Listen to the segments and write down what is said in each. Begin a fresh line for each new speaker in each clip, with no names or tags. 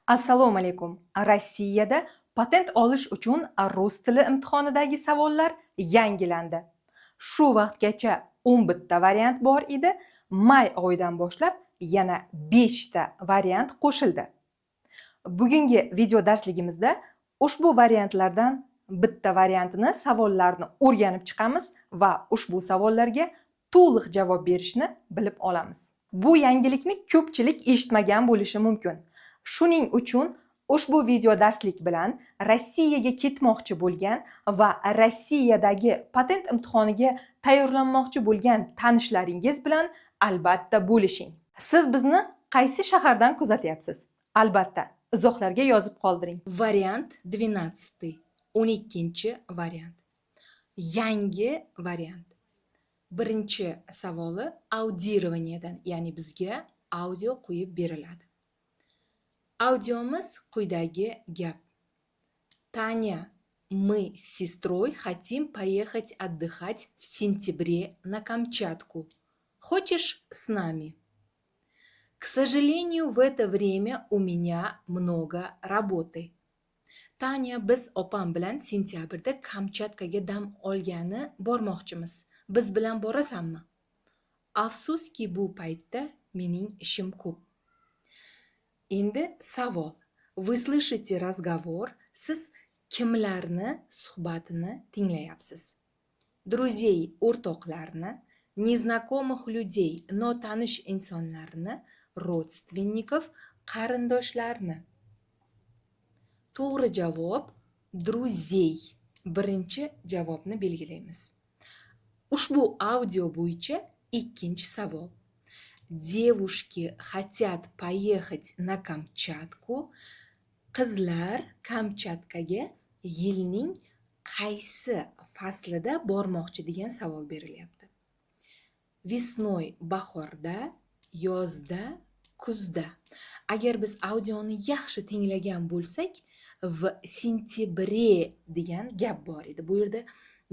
Assalomu alaykum. Rossiyada patent olish uchun rus tili imtihonidagi savollar yangilandi. Shu vaqtgacha 11 ta variant bor edi. May oyidan boshlab yana 5 ta variant qo'shildi. Bugungi video darsligimizda ushbu variantlardan bitta variantini, savollarni o'rganib chiqamiz va ushbu savollarga to'liq javob berishni bilib olamiz. Bu yangilikni ko'pchilik eshitmagan bo'lishi mumkin. Shuning uchun ushbu video darslik bilan Rossiyaga ketmoqchi bo'lgan va Rossiyadagi patent imtihoniga tayyorlanmoqchi bo'lgan tanishlaringiz bilan albatta bo'lishing. Siz bizni qaysi shahardan kuzatyapsiz? Albatta, izohlarga yozib qoldiring.
Вариант 12. 12 variant. Yangi variant. Birinchi savoli аудирование dan, ya'ni bizga audio qo'yib beriladi. Audiomiz quyidagi gap. Таня, мы с сестрой хотим поехать отдыхать в сентябре на Камчатку. Хочешь с нами? К сожалению, в это время у меня много работы. Tanya, biz opam bilan sentyabrda Kamchatkaga dam olgani bormoqchimiz. Biz bilan borasanmi? Afsuski, bu paytda mening ishim ko'p. Endi savol. Вы слышите разговор. Siz kimlarni suhbatini tinglayapsiz? Друзей, o'rtoqlarni, незнакомых людей, notanish insonlarni, родственников, qarindoshlarni. To'g'ri javob друзей. Birinchi javobni belgilaymiz. Ushbu audio bo'yicha ikkinchi savol. Девушки хотят поехать на Камчатку. Qizlar Kamchatkaga yilning qaysi faslida bormoqchi degan savol berilyapti. Весной, bahorda, yozda, kuzda. Agar biz audioni yaxshi tinglagan bo'lsak, в сентябре degan gap bor edi. Bu yerda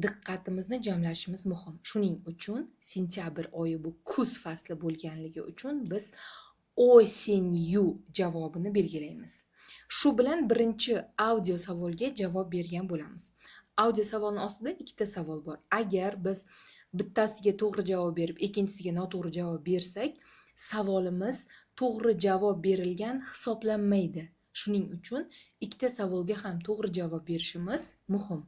diqqatimizni jamlashimiz muhim. Shuning uchun sentyabr oyi bu kuz fasli bo'lganligi uchun biz осенью javobini belgilaymiz. Shu bilan birinchi audio savolga javob bergan bo'lamiz. Audio savolni ostida ikkita savol bor. Agar biz bittasiga to'g'ri javob berib, ikkinchisiga noto'g'ri javob bersak, savolimiz to'g'ri javob berilgan hisoblanmaydi. Shuning uchun ikkita savolga ham to'g'ri javob berishimiz muhim.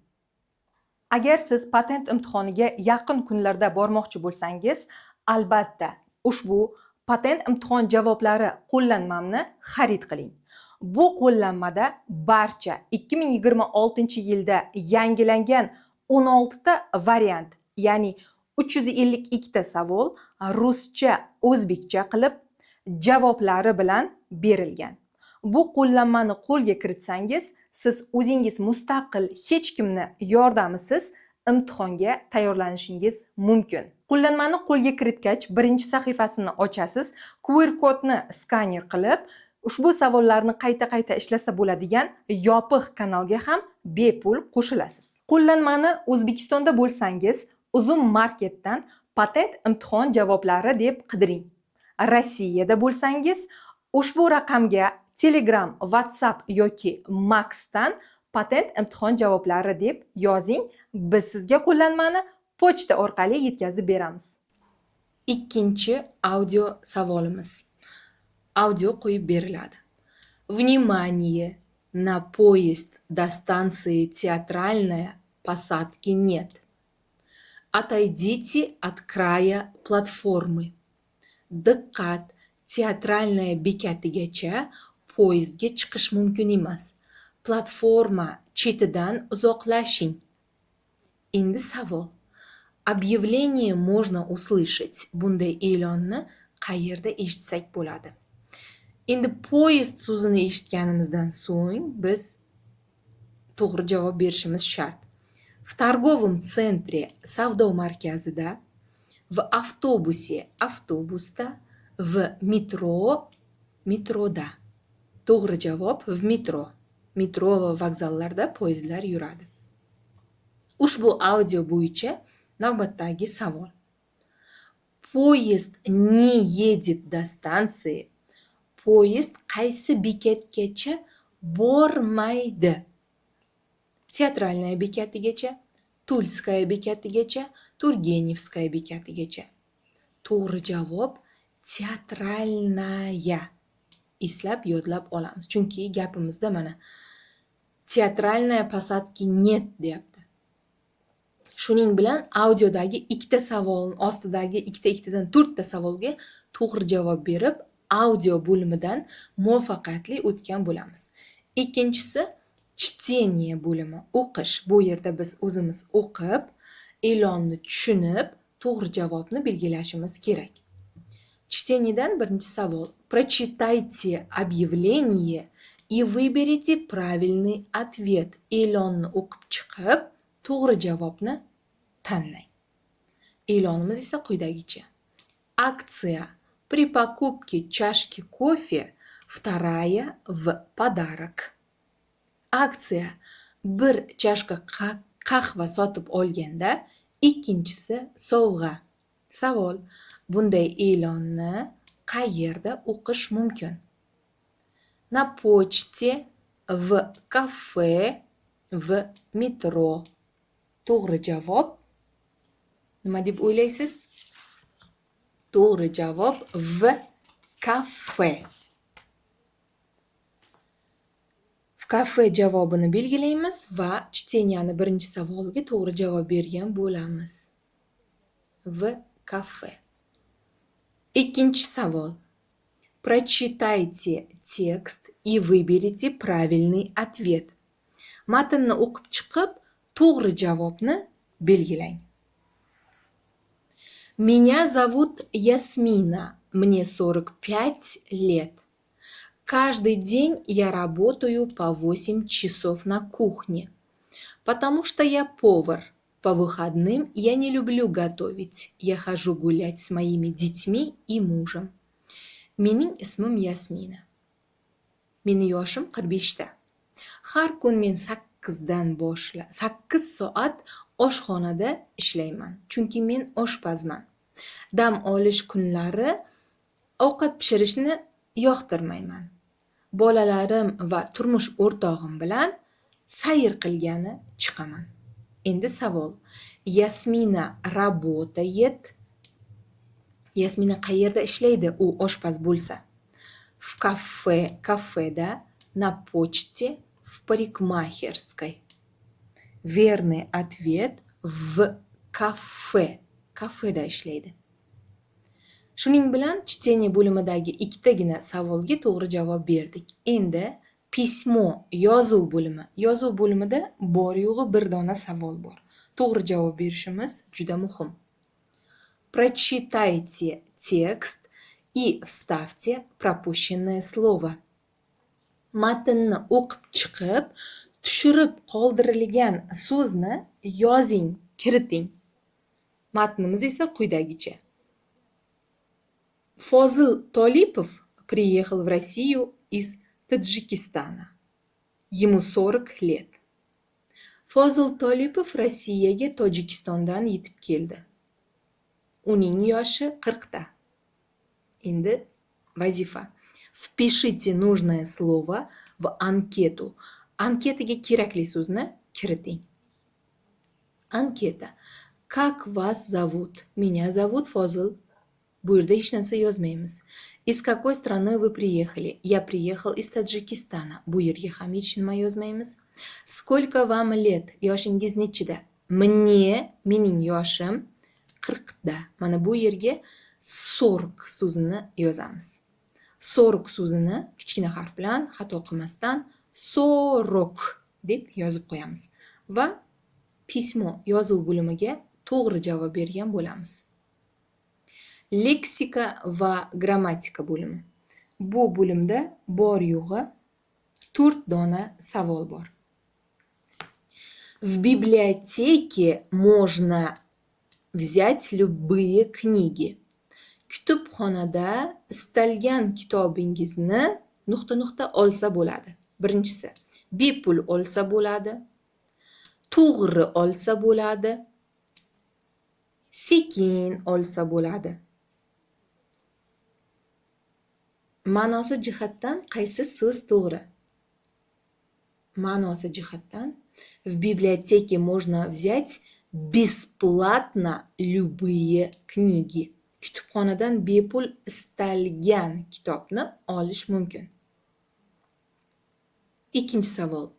Agar siz patent imtihoniga yaqin kunlarda bormoqchi bo'lsangiz, albatta ushbu patent imtihon javoblari qo'llanmamni xarid qiling. Bu qo'llanmada barcha 2026-yilda yangilangan 16 ta variant, ya'ni 352 ta savol ruscha, o'zbekcha qilib javoblari bilan berilgan. Bu qo'llanmani qo'lga kiritsangiz, siz o'zingiz mustaqil, hech kimni yordamisiz imtihonga tayyorlanishingiz mumkin. Qo'llanmani qo'lga kiritgach, birinchi sahifasini ochasiz, QR kodni skaner qilib, ushbu savollarni qayta-qayta ishlasa bo'ladigan yopiq kanalga ham bepul qo'shilasiz. Qo'llanmani O'zbekistonda bo'lsangiz, Uzum Marketdan patent imtihon javoblari deb qidiring. Rossiyada bo'lsangiz, ushbu raqamga Telegram, WhatsApp yoki Maxdan patent imtihon javoblari deb yozing. Biz sizga qo'llanmani pochta orqali yetkazib beramiz.
Ikkinchi audio savolimiz. Audio qo'yib beriladi. Внимание! На поезд до станции Театральная посадки нет. Отойдите от края платформы. Diqqat! Театральная bekatigacha poyezdga chiqish mumkin emas. Platforma chetidan uzoqlashing. Endi savol. Объявление можно услышать. Bunday e'lonni qayerda eshitsak bo'ladi? Endi poyezd so'zini eshitganimizdan so'ng biz to'g'ri javob berishimiz shart. В торговом центре, savdo markazida, в автобусе, avtobusda, в метро, metroda. To'g'ri javob в метро. Metro va vokzallarda poyezdlar yuradi. Ushbu audio bo'yicha navbatdagi savol. Поезд не едет до станции. Poyezd qaysi bekatgacha bormaydi? Театральная bekatigacha, Тульская bekatigacha, Тургеневская bekatigacha. To'g'ri javob Театральная. Eslab, yodlab olamiz. Chunki gapimizda mana театральная посадки нет deyapti. Shuning bilan audiodagi ikkita savolning ostidagi ikkita-ikkitadan to'rtta savolga to'g'ri javob berib, audio bo'limidan muvaffaqiyatli o'tgan bo'lamiz. Ikkinchisi чтение bo'limi, o'qish. Bu yerda biz o'zimiz o'qib, e'lonni tushunib, to'g'ri javobni belgilashimiz kerak. Чтение dan birinchi savol. Прочитайте объявление и выберите правильный ответ. E'lonni o'qib chiqib, to'g'ri javobni tanlang. E'lonimiz esa quyidagicha. Акция: при покупке чашки кофе вторая в подарок. Aksiya: bir chashka qahva sotib olganda ikkinchisi sovg'a. Savol: bunday e'lonni qayerda o'qish mumkin? На почте, в кафе, в метро. To'g'ri javob nima deb o'ylaysiz? To'g'ri javob в кафе. В кафе javobini belgilaymiz va чтения ni birinchi savoliga to'g'ri javob bergan bo'lamiz. В кафе. Ikkinchi savol. Прочитайте текст и выберите правильный ответ. Matnni o'qib chiqib, to'g'ri javobni belgilang. Меня зовут Ясмина, мне 45 лет. Каждый день я работаю по 8 часов на кухне, потому что я повар. По выходным я не люблю готовить. Я хожу гулять с моими детьми и мужем. Mening ismim Yasmina. Meni yoshim 45 ta. Har kun men 8dan boshlab 8 soat oshxonada ishlayman, chunki men oshpazman. Dam olish kunlari ovqat pishirishni yoqtirmayman. Bolalarim va turmush o'rtog'im bilan sayr qilgani chiqaman. Endi savol. Yasmina работает. Yasmina qayerda ishlaydi u oshpaz bo'lsa? В кафе, kafeda, на почте, в парикмахерской. Верный ответ в кафе. Kafeda ishlaydi. Shuning bilan чтение bo'limidagi ikkitagina savolga to'g'ri javob berdik. Endi письмо, yozuv bo'limi. Yozuv bo'limida bor yo'g'i bir dona savol bor. To'g'ri javob berishimiz juda muhim. Прочитайте текст и вставьте пропущенное слово. Matnni o'qib chiqib, tushirib qoldirilgan so'zni yozing, kiriting. Matnimiz esa quyidagicha. Фозил Толипов приехал в Россию из Таджикистана. Ему 40 лет. Fozil Tolipov Rossiyaga Tojikistondan yetib keldi. Uning yoshi 40 ta. Endi vazifa. Впишите нужное слово в анкету. Anketaga kerakli so'zni kiriting. Анкета. Как вас зовут? Меня зовут Фозил. Bu yerda hech narsa yozmaymiz. Из какой страны вы приехали? Я приехал из Таджикистана. Bu yerga ham hech nima yozmaymiz. Сколько вам лет? Yoshingiz nechida? Мне, mening yoshim 40 da. Mana bu yerga 40 so'zini yozamiz. 40 so'zini kichkina harf bilan xato qilmasdan 40 deb yozib qo'yamiz va письмо, yozuv bo'limiga to'g'ri javob bergan bo'lamiz. Leksika va grammatika bo'limi. Bu bo'limda bor yo'g'i 4 dona savol bor. В библиотеке можно взять любые книги. Kutubxonada istalgan kitobingizni nuqta nuqta olsa bo'ladi. Birinchisi, bepul olsa bo'ladi, to'g'ri olsa bo'ladi, sekin olsa bo'ladi. Ma'nosi jihatdan qaysi so'z to'g'ri? Ma'nosi jihatdan: в библиотеке можно взять бесплатно любые книги. Kutubxonadan bepul istalgan kitobni olish mumkin. Ikkinchi savol.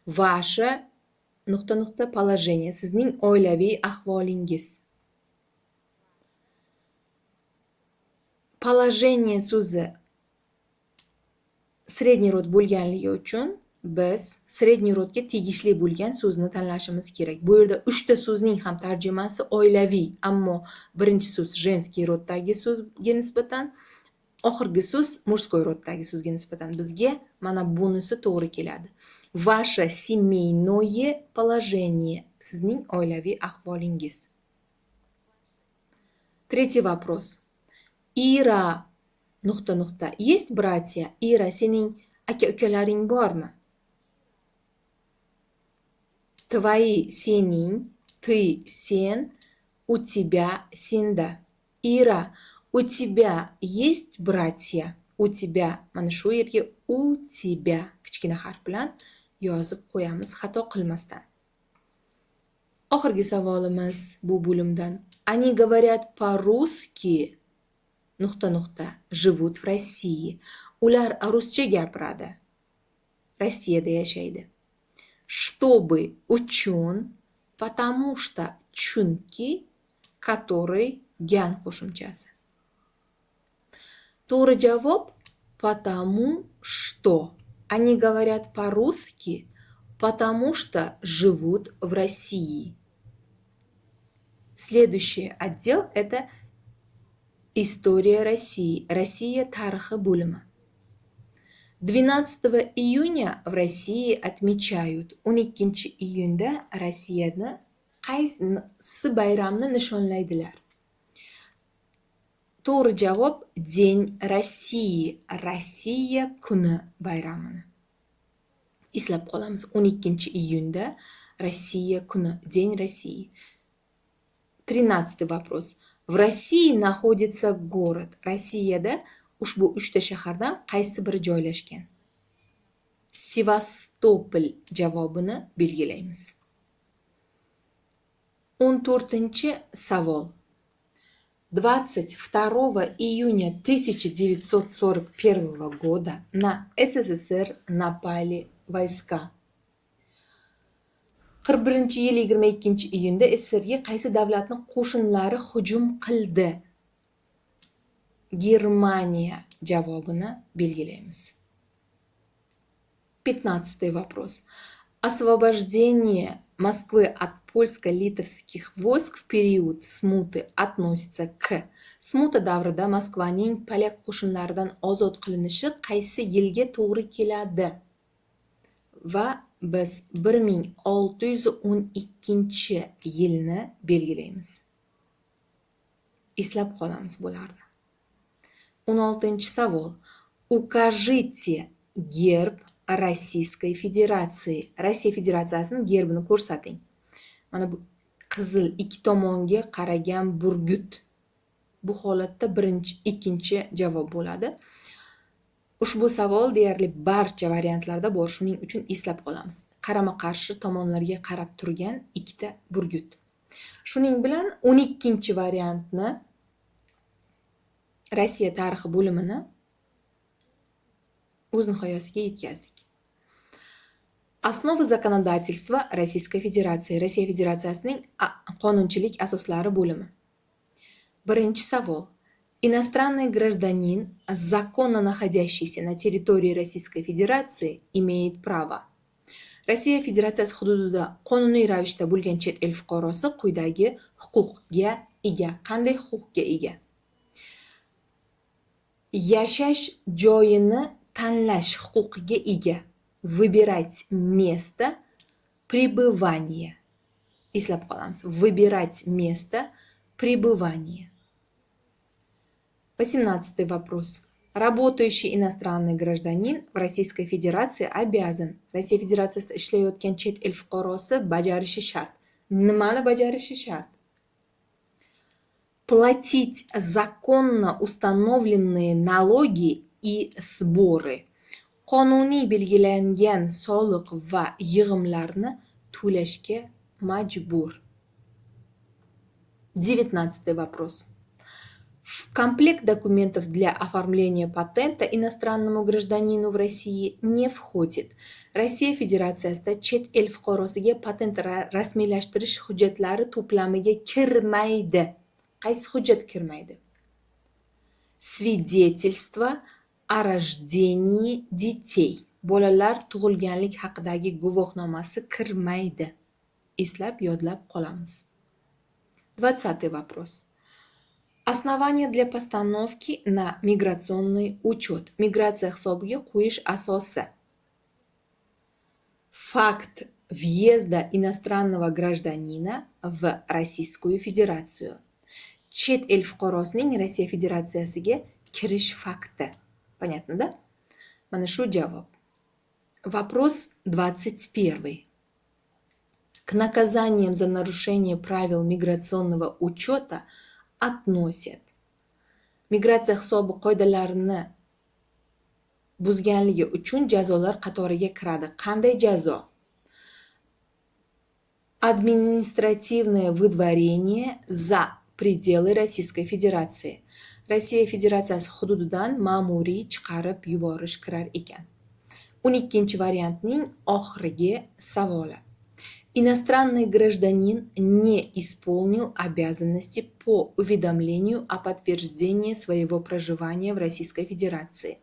Ваше nuqta nuqta положение, sizning oilaviy ahvolingiz. Положение so'zi средний род bo'lganligi uchun biz средний род ga tegishli bo'lgan so'zni tanlashimiz kerak. Bu yerda 3 ta so'zning ham tarjimasi oilaviy, ammo birinchi so'z женский род dagi so'zga nisbatan, oxirgi so'z мужской род dagi so'zga nisbatan bizga mana bunisi to'g'ri keladi. Ваше семейное положение, sizning oilaviy ahvolingiz. Третий вопрос. Ира nuqta nuqta есть братья? Ира, sening aka ukalaring bormi? Твои sening, ты sen, у тебя senda. Ира, у тебя есть братья? У тебя, mana shu yerga у тебя kichkina harf bilan yozib qo'yamiz, xato qilmasdan. Oxirgi savolimiz bu bo'limdan. Они говорят по-русски nuqta nuqta живут в России. Ular ruscha gapiradi. Rossiyada yashaydi. Чтобы uchun, потому что chunki, который gan qo'shimchasi. To'g'ri javob потому что. Они говорят по-русски, потому что живут в России. Следующий отдел – это История России. Rossiya tarixi bo'limi. 12 июня в России отмечают. 12 iyunda Rossiyada qaysi bayramni nishonlaydilar? To'g'ri javob День России. Rossiya kuni bayramini. Eslab qolamiz. 12 iyunda Rossiya kuni, День России. 13-й вопрос. В России находится город. Rossiyada ushbu uchta shahardan qaysi biri joylashgan? Sevastopol javobini belgilaymiz. 14-savol. 22 июня 1941 года на СССР напали войска. 41-yil 22-iyunda SSRga qaysi davlatni qo'shinlari hujum qildi? Germaniya javobini belgilaymiz. 15-й вопрос. Освобождение Москвы от польско-литовских войск в период смуты относится к. Smuta davrida Moskvaning polyak qo'shinlaridan ozod qilinishi qaysi yilga to'g'ri keladi? Va biz 1612-yilni belgilaymiz. Eslab qolamiz bularni. 16-savol. Укажите герб Российской Федерации. Rossiya Federatsiyasining gerbini ko'rsating. Mana bu qizil ikki tomonga qaragan burgut. Bu holatda birinchi, ikkinchi javob bo'ladi. Ushbu savol deyarli barcha variantlarda bor, shuning uchun eslab qolamiz. Qarama-qarshi tomonlarga qarab turgan ikkita burgut. Shuning bilan 12-variantni Rossiya tarixi bo'limini o'z nihoyasiga yetkazdik. Основы законодательства Российской Федерации. Rossiya Federatsiyasining qonunchilik asoslari bo'limi. Birinchi savol. Иностранный гражданин, законно находящийся на территории Российской Федерации, имеет право. Rossiya Federatsiyasi hududida qonuniy ravishda bo'lgan chet el fuqarosi quyidagi huquqga ega. Qanday huquqga ega? Yashash joyini tanlash huquqiga ega. Выбирать место пребывания. Eslab qolamiz. Выбирать место пребывания. 18-й вопрос. Работающий иностранный гражданин в Российской Федерации обязан. Rossiya Federatsiyasida ishlayotgan chet el fuqarosi bajarishi shart. Nimani bajarishi shart? Платить законно установленные налоги и сборы. Qonuniy belgilangan soliq va yig'imlarni to'lashga majbur. 19-й вопрос. В комплект документов для оформления патента иностранному гражданину в России не входит. Rossiya Federatsiyasida chet el fuqarosiga patent rasmiylashtirish hujjatlari to'plamiga kirmaydi. Qaysi hujjat kirmaydi? Свидетельство о рождении детей. Bolalar tug'ilganlik haqidagi guvohnomasi kirmaydi. Eslab, yodlab qolamiz. 20-й вопрос. Основание для постановки на миграционный учет. Migratsiya hisobiga qo'yish asosi. Факт въезда иностранного гражданина в Российскую Федерацию. Chet el fuqarosining Rossiya Federatsiyasiga kirish fakti. Понятно, да? Mana shu javob. Вопрос 21. К наказаниям за нарушение правил миграционного учета относят. Migratsiya hisobi qoidalarini buzganligi uchun jazolar qatoriga kiradi. Qanday jazo? Административное выдворение за пределы Российской Федерации. Rossiya Federatsiyasi hududidan ma'muriy chiqarib yuborish kirar ekan. 12 variantning oxirgi savoli. Иностранный гражданин не исполнил обязанности по уведомлению о подтверждении своего проживания в Российской Федерации.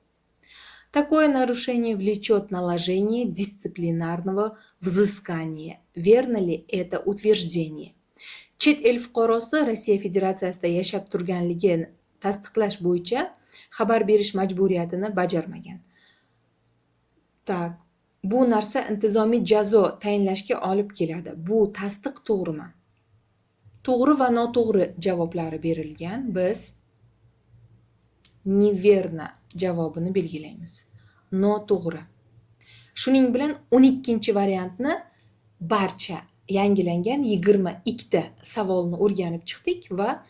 Такое нарушение влечет наложение дисциплинарного взыскания. Верно ли это утверждение? Chet el fuqarosi Rossiya Federatsiyasida yashab turganligini tasdiqlash bo'yicha xabar berish majburiyatini bajarmagan. Так, bu narsa intizomiy jazo tayinlashga olib keladi. Bu tasdiq to'g'rimi? To'g'ri va noto'g'ri javoblari berilgan. Biz неверно javobini belgilaymiz. Noto'g'ri. Shuning bilan 12 variantni, barcha yangilangan 22 ta savolni o'rganib chiqdik va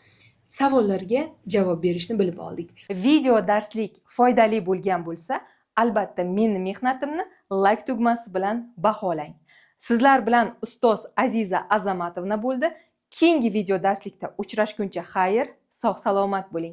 savollarga javob berishni bilib oldik.
Video darslik foydali bo'lgan bo'lsa, albatta meni mehnatimni layk tugmasi bilan baholang. Sizlar bilan ustoz Aziza Azamatovna bo'ldi. Keyingi video darslikda uchrashguncha xayr, sog' salomat bo'ling.